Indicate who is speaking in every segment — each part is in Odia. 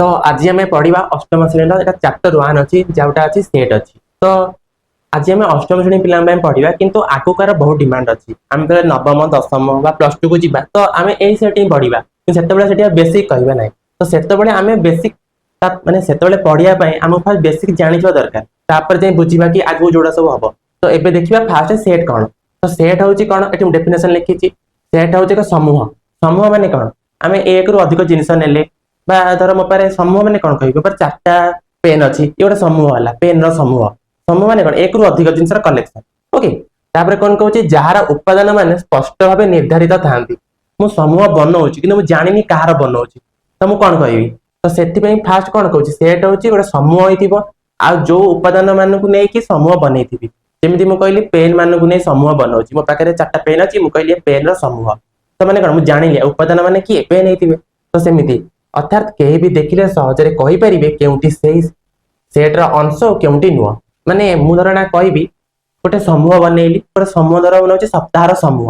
Speaker 1: ତ ଆଜି ଆମେ ପଢିବା ଅଷ୍ଟମ ଶ୍ରେଣୀର ଏଟା ଚାପ୍ଟର 1 ଅଛି, ଯୋଉଟା ଅଛି ସେଟ୍ ଅଛି। ତ ଆଜି ଆମେ ଅଷ୍ଟମ ଶ୍ରେଣୀ ପିଲାଙ୍କ ପାଇଁ ପଢିବା, କିନ୍ତୁ ଆଗକୁ ଆର ବହୁତ ଡିମାଣ୍ଡ ଅଛି। ଆମେ ଯେତେବେଳେ ନବମ, ଦଶମ ବା +2 କୁ ଯିବା, ତ ଆମେ ଏଇ ସେଟ୍ ହିଁ ପଢିବା, କିନ୍ତୁ ସେତେବେଳେ ସେଠି ଆଉ ବେସିକ କହିବା ନାହିଁ। ତ ସେତେବେଳେ ଆମେ ବେସିକ ମାନେ ସେତେବେଳେ ପଢିବା ପାଇଁ ଆମକୁ ଫାଷ୍ଟ ବେସିକ ଜାଣିଥିବା ଦରକାର, ତାପରେ ଯାଇ ବୁଝିବା କି ଆଗକୁ ଯୋଉଟା ସବୁ ହବ। ତ ଏବେ ଦେଖିବା ଫାଷ୍ଟ ସେଟ୍ କଣ। ତ ସେଟ୍ ହଉଛି କଣ? ଏଠି ମୁଁ ଡେଫିନେସନ ଲେଖିଛି। ସେଟ୍ ହଉଛି ଏକ ସମୂହ। ସମୂହ ମାନେ କଣ? ଆମେ ଏକରୁ ଅଧିକ ଜିନିଷ ନେଲେ ବା ଧର ମୋ ପାଖରେ ସମୂହ ମାନେ କଣ କହିବି, ମୋ ପାଖରେ ଚାରିଟା ପେନ୍ ଅଛି, ଇଏ ଗୋଟେ ସମୂହ ହେଲା, ପେନ୍ ର ସମୂହ। ସମୂହ ମାନେ କଣ? ଏକରୁ ଅଧିକ ଜିନିଷର କଲେକ୍ସନ। ଓକେ, ତାପରେ କଣ କହୁଛି? ଯାହାର ଉପାଦାନ ମାନେ ସ୍ପଷ୍ଟ ଭାବେ ନିର୍ଦ୍ଧାରିତ ଥାନ୍ତି। ମୁଁ ସମୂହ ବନଉଛି, କିନ୍ତୁ ମୁଁ ଜାଣିନି କାହାର ବନଉଛି, ତ ମୁଁ କଣ କହିବି? ତ ସେଥିପାଇଁ ଫାଷ୍ଟ କଣ କହୁଛି? ସେଟ୍ ହଉଛି ଗୋଟେ ସମୂହ ହେଇଥିବ ଆଉ ଯୋଉ ଉପାଦାନ ମାନଙ୍କୁ ନେଇକି ସମୂହ ବନେଇଥିବି। ଯେମିତି ମୁଁ କହିଲି, ପେନ୍ ମାନଙ୍କୁ ନେଇ ସମୂହ ବନଉଛି। ମୋ ପାଖରେ ଚାରିଟା ପେନ୍ ଅଛି, ମୁଁ କହିଲି ପେନ୍ ର ସମୂହ। ତ ମାନେ କଣ? ମୁଁ ଜାଣିଲି ଉପାଦାନ ମାନେ କିଏ? ପେନ୍ ହେଇଥିବେ। ତ ସେମିତି ଅର୍ଥାତ୍ କେହି ବି ଦେଖିଲେ ସହଜରେ କହିପାରିବେ କେଉଁଠି ସେଇ ସେଟ୍ ର ଅଂଶ ଓ କେଉଁଠି ନୁହଁ। ମାନେ ମୁଁ ଧର ନା କହିବି ଗୋଟେ ସମୂହ ବନେଇଲି, ଗୋଟେ ସମୂହ ଧର ବନଉଛି ସପ୍ତାହର ସମୂହ।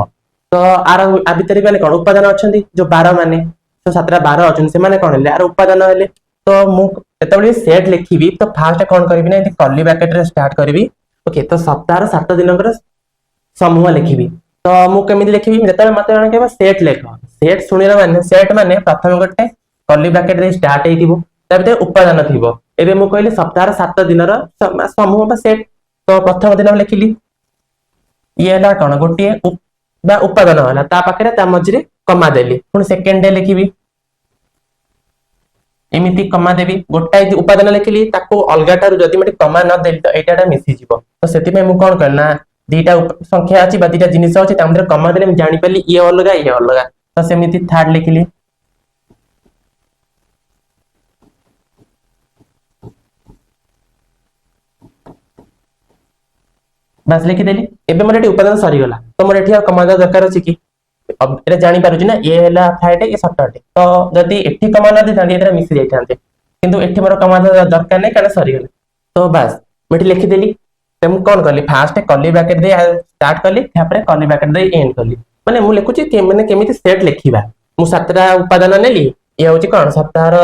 Speaker 1: ତ ଆର ଆ ଭିତରେ ମାନେ କଣ ଉପାଦାନ ଅଛନ୍ତି? ଯୋଉ ବାର ମାନେ, ତ ସାତଟା ବାର ଅଛନ୍ତି, ସେମାନେ କଣ ହେଲେ? ଆର ଉପାଦାନ ହେଲେ। ତ ମୁଁ ଯେତେବେଳେ ସେଟ୍ ଲେଖିବି, ତ ଫାଷ୍ଟ କଣ କରିବି ନା ଏଠି କର୍ଲି ବ୍ରାକେଟ ରେ ଷ୍ଟାର୍ଟ କରିବି। ଓକେ, ତ ସପ୍ତାହର 7 ଦିନଙ୍କର ସମୂହ ଲେଖିବି। ତ ମୁଁ କେମିତି ଲେଖିବି? ଯେତେବେଳେ ମତେ ଜଣେ କହିବ ସେଟ୍ ଲେଖ, ସେଟ୍ ଶୁଣିଲା ମାନେ, ସେଟ୍ ମାନେ ପ୍ରଥମେ ଗୋଟେ କର୍ଲି ବ୍ରାକେଟ ଦେଇ ଷ୍ଟାର୍ଟ ହେଇଥିବ, ତା ଭିତରେ ଉପାଦାନ ଥିବ। ଏବେ ମୁଁ କହିଲି ସପ୍ତାହର 7 ଦିନର ସମୂହ ବା ସେଟ୍। ତ ପ୍ରଥମ ଦିନ ମୁଁ ଲେଖିଲି, ଇଏ ହେଲା କଣ? ଗୋଟିଏ ବା ଉପାଦାନ ହେଲା, ତା ପାଖରେ ତା ମଝିରେ କମା ଦେଲି। ପୁଣି ସେକେଣ୍ଡ ଡେ ଲେଖିବି, ଏମିତି କମା ଦେବି। ଗୋଟାଏ ଉପାଦାନ ଲେଖିଲି, ତାକୁ ଅଲଗା ଠାରୁ ଯଦି ମୁଁ ଏଠି କମା ନ ଦେଲି, ତ ଏଇଟା ମିଶିଯିବ। ତ ସେଥିପାଇଁ ମୁଁ କଣ କଲି ନା ଦିଟା ସଂଖ୍ୟା ଅଛି ବା ଦିଟା ଜିନିଷ ଅଛି, ତା ମଧ୍ୟରେ କମା ଦେଲେ ମୁଁ ଜାଣିପାରିଲି ଇଏ ଅଲଗା, ଇଏ ଅଲଗା। ତ ସେମିତି ଥାର୍ଡ ଲେଖିଲି। ବାସ୍, ଲେଖିଦେଲି। ଏବେ ମୋର ଏଠି ଉପାଦାନ ସରିଗଲା, ତ ମୋର ଏଠି ଆଉ କମା ଦେବା ଦରକାର ଅଛି କି? ଏଟା ଜାଣିପାରୁଛି ନା ଇଏ ହେଲା ଫ୍ରାଇଡେ, ଇଏ ସଟରଡେ। ତ ଯଦି ଏଠି କମା ନ ଦେଇଥାନ୍ତି, ଏଥିରେ ମିଶି ଯାଇଥାନ୍ତେ, କିନ୍ତୁ ଏଠି ମୋର କମା ଦେବା ଦରକାର ନାହିଁ, କାରଣ ସରିଗଲା। ତ ବାସ୍, ମୁଁ ଏଠି ଲେଖିଦେଲି। ତ ମୁଁ କଣ କଲି? ଫାଷ୍ଟ କର୍ଲି ବ୍ରାକେଟ ଦେଇ ଷ୍ଟାର୍ଟ କଲି, ତାପରେ କର୍ଲି ବ୍ରାକେଟ ଦେଇ ଏଣ୍ଡ କଲି। ମାନେ ମୁଁ ଲେଖୁଛି ମାନେ କେମିତି ସେଟ୍ ଲେଖିବା। ମୁଁ ସାତଟା ଉପାଦାନ ନେଲି, ଇଏ ହଉଛି କଣ? ସପ୍ତାହର